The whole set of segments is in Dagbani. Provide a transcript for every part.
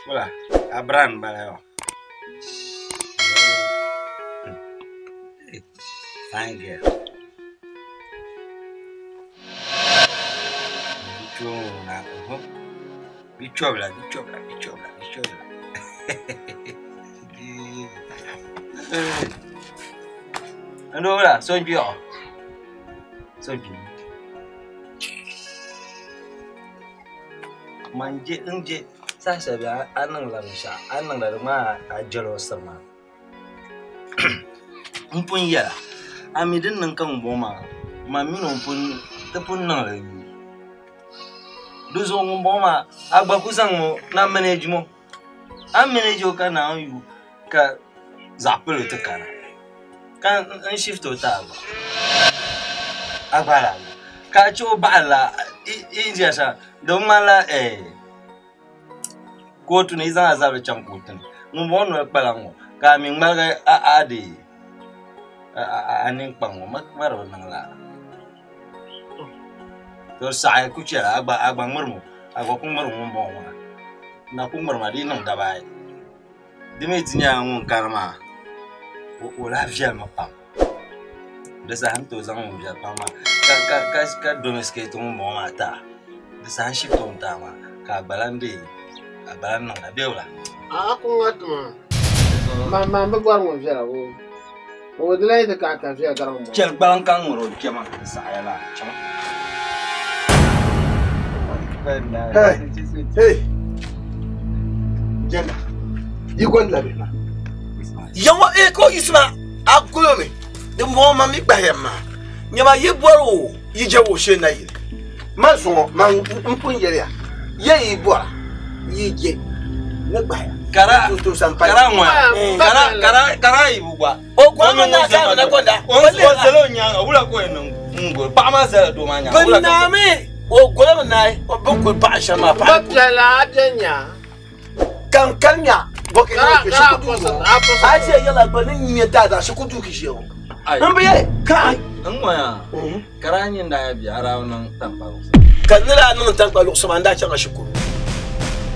Wala, Abraham bala yo. Fine girl. Bicho na ho. Bicho bla, bicho bla, bicho bla, bicho bla. Ndo bla, so nbi o. So nbi. Man je n je saha shɛli bɛ a niŋla binshɛɣu a niŋla di maa a jɛli o siri maa n pun yɛla a mi din niŋ ka ŋun bɔŋɔ maa man mini o pun ti pun niŋli di zuɣu ŋun bɔŋɔ maa a gba ku zaŋ o na manage mo a manage o ka naan yu ka zaɣ palo ti kana ka n shift o ti a gba a gba la ka a chɛ o baɣalila India shɛŋa di ŋmanila kootu ni yi zaŋ a zabiri chaŋ kootu ni ŋunbɔŋɔ noli kpala ŋɔ ka a mi ŋmaligi a dee a ninkpaŋ ŋɔ ma di bi niŋ lala to saɣi ku chɛla a gba ŋmirimi o a gba ku ŋmiri ŋunbɔŋɔ maa na ku ŋmirima di yi niŋ dabaayi Di mi ti nyɛla ŋun kani maa o lahi viɛlimi pam di saha n tooi zaŋ ŋun viɛli pam maa ka domesticate ŋun bɔŋɔ maa ti a di saha n shifti o ni ti a maa ka a gba lahi deei a gba lahi niŋda bee wula? A ku ŋariti maa man bi bɔri ŋun viɛla o o di lahi ti ka ka viɛla gari ŋun bɔŋɔ. Chɛli gbaliŋ ka ŋmiri o kpɛma n saɣaya laa chaŋ. Hey, hey, Jenda, yi gondila bihi maa. Yaŋɔ e ka o yiɣisi maa a golo mi din bɔŋɔ ma mi gbahiya maa nyɛma yi bɔri o yi je o shee nayili Man zuŋɔ man n pun yɛliya ye yi bɔra yi je ni gbahiya. Kara Tu san pali. kara ŋɔya kara kara kara yi bu gba. O gɔŋ mi na zaa na gonda. O zala o nyaanga wula ka o yɛn niŋ n goli paɣa maa zala doo maa nyaanga Bɛ wula ka naami o golo mi naai o bi kuli paɣa shɛm maa Ba paɣa piɛla a bɛ nya. Kan kal nya bɔ ke Kara ke kara shikudu pɔsir ŋɔ. a pɔsir. A ce yɛla gba ni nyɛ daadaa shikudu ki ʒiya ŋɔ. Ai. N bi yɛ kai n ŋɔya kara nyin daa bi a daa niŋ tankpaɣu ka ni daa niŋ tankpa luɣusi maa n daa chaŋ shikuru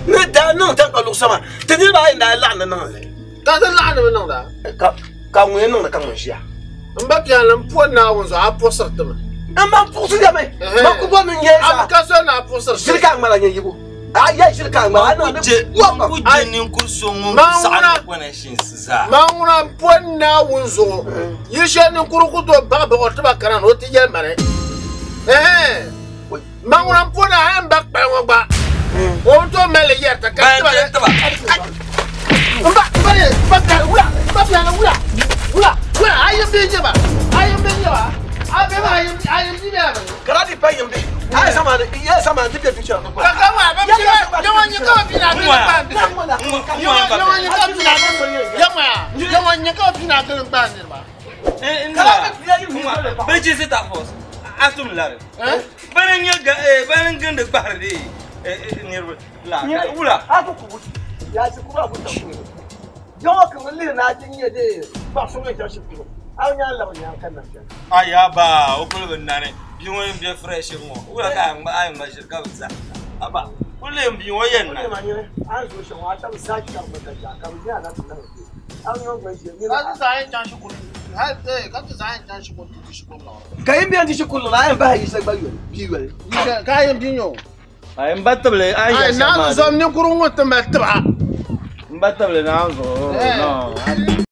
ni daa niŋ tankpa luɣusi maa ti niriba ayi n daa laɣim ni niŋ li Ka ti laɣim ni niŋda. Ka ka ŋun yɛn niŋdi ka ŋun ʒiya. N ba piɛla n po Naawuni zuɣu a puɣisiri ti mi. N man puɣusi ya mi. Man ku bɔri ni n nyɛ A zaa. bi ka soli ni a puɣisiri Ʒiri ka a ŋmala nyɛ yibu. A ya ʒiri ka a ŋmala. A niŋ je ni ku je ninkuri so ŋun Man saɣim ŋuna- connections zaa. Man ŋuna n po Naawuni zuɣu yi shɛli ninkuri ku tooi baɣa baɣa o tiba kana ni o ti yɛli mani. Ɛhɛn. Man ŋuna n po na hali n ba kpali ŋɔ gba o bi tooi mali li yɛri ti ka Bayan tiba je tiba. N ba n ba ye n ba piɛla wula n ba piɛla wula wula wula a yim bi nyɛ ba a yim bi nyɛ ba a bɛ ba a yim a yim bi bɛ ba. Kara di pa yim bi. A ye sama ni ye sama ni ti bɛ future. Ka ka wa ba bi ba yawa nyɛ ka ba bi na bi ba bi. Yawa nyɛ ka bi na yawa yawa nyɛ ka bi na bi ba ni ba. Bridges ta force atum lari. Eh? Bani nyɛ ga bani gindi gbahiri di niriba la wula. A ku kubu. Ya si kubu a ku ta kubu. Jɔn ka ŋun lihi na ti nyɛ de paɣa so ŋun chaŋ shikuru. A nya labi nya ka na chɛŋ. Aya ba o kuli bi nani bia ŋɔ yɛn bɛ fresh ŋɔ wula ka a ŋma ʒiri ka bi za aba kuli yɛn bia ŋɔ yɛn na. Ne ma nyɛ an zo shɛŋ a tabi saachi ka bi ka ka bi nya na ti niŋ kpe. A nyɛ gba ʒiya nyɛ Ka ti zaŋ yɛn chaŋ shikuru hali ka ti zaŋ yɛn chaŋ shikuru ti di shikuru la. Ka yin bɛn ti shikuru la a yɛn bahi yisa gba yoli bia yoli. Ka a yɛn bi nyɛ o. Ayi n ba tibili a Ayi yɛ naa zom ninkuri ŋɔ ti mali tiba. N ba tibili naan zuɣu Eh. no.